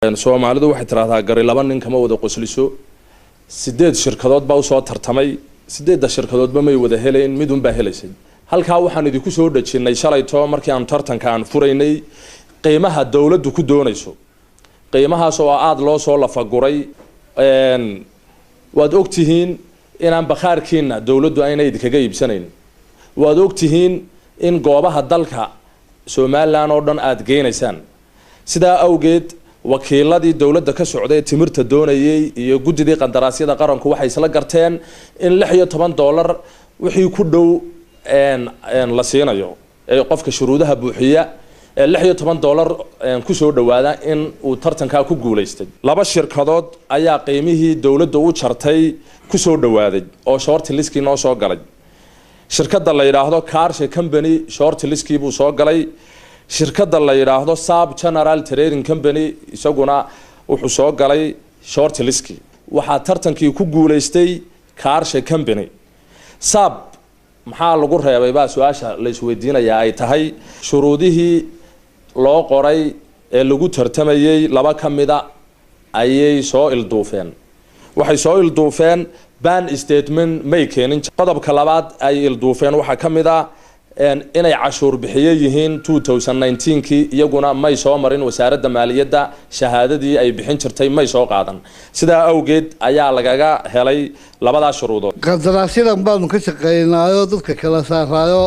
Soomaalidu waxay tiraahdaa gari laba nin kama wada qosliso. 8 shirkadood baa usoo tartamay, 8da shirkadoodba may wada helayn, midunbaa helaysay. Halkaa waxaan idinku soo dhejinay shalayto markii aanu tartanka aan furaynay qiimaha dowladdu ku doonayso, qiimahaas oo aada loo soo lafaguray. Waad ogtihiin inaan bakhaarkiina dowladdu ayna idinkaga iibsanayn, waad ogtihiin in goobaha dalka Somalilan oo dhan aada geynaysaan. Sidaa awgeed wakiiladii dowladda ka socday timirta doonayay iyo guddidii qandaraasyada qaranku waxay isla garteen in 16 dollar wixii ku dhow la siinayo ee qofka shuruudaha buuxiya ee 16 dollar kusoo dhawaada in uu tartankaa ku guulaystay. 2 shirkadood ayaa qiimihii dowladda u jartay kusoo dhawaaday oo short liskii noo soo galay. Shirkadda la yidhaahdo Carshe Company short liskii buu soo galay, shirkadda la yidhaahdo Sab General Trading Company isaguna wuxuu soo galay short liskii. Waxaa tartankii ku guulaystay Carshe Company. Sab maxaa lagu reebay baa su-aasha la isweydiinayaa ay tahay. Shuruudihii loo qoray ee lagu tartamayey 2 ka mida ayay soo ilduufeen. Waxay soo ilduufeen ban statement may keenin. Qodobka labaad ay ilduufeen waxaa ka mid a inay cashuur bixiye yihiin 2019kii, iyaguna may soo marin wasaaradda maaliyadda, shahaadadii ay bixin jirtay may soo qaadan. Sidaa awgeed ayaa lagaga helay labadaas shuruudood. Qandaraasyadan baanu ka shaqeynaayo, dadka kala saaraayo,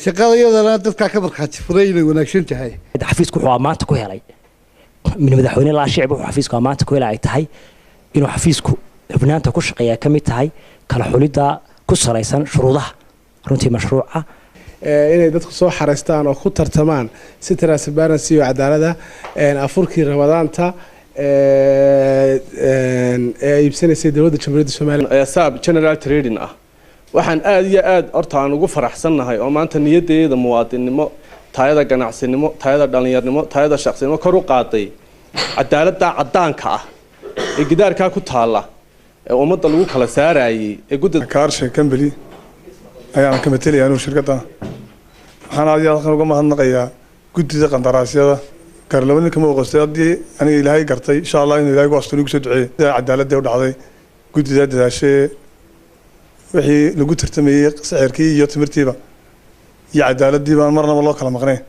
shaqada iyadana dadkaa ka markhaati furay inay wanaagsan tahay. Xafiisku wuxuu ammaanta ku helay min madaxweyne laa shicib, wuxuu xafiisku ammaanta ku helay ay tahay inuu xafiisku xubnaanta ku shaqeeya ka mid tahay kala xulidda ku salaysan shuruudaha runtii mashruuca, inay dadku soo xareystaan oo ku tartamaan si transparency iyo cadaalada afurkii Ramadaanta ee ay iibsanaysay dowladda Jamhuuriyadda Somaliya. Saab General Trading ah, waxaan aada iyo aada horta aan ugu faraxsannahay oo maanta niyadeeda muwaadinnimo, taayada ganacsinimo, taayada dhallinyarnimo, taayada shaqsinimo kor u qaaday cadaaladda caddaanka ah ee gidaarkaa ku taalla ee ummadda lagu kala saarayay ee gudda Kaarshe Company ayaan ka matelaya anugu shirkadda. Waxaan aad iyo aad halkan uga mahadnaqayaa guddida qandaraasyada. Garlaba nin kama oqostay, haddii aniga Ilaahay gartay, insha Allah inuu Ilahay ku asturo igu soo duceeyey. Sida cadaaladda u dhacday, guddidaa dadaashee wixii lagu tartamayey sicirkii iyo timirtiiba iyo cadaaladii baan marnaba loo kala maqnayn.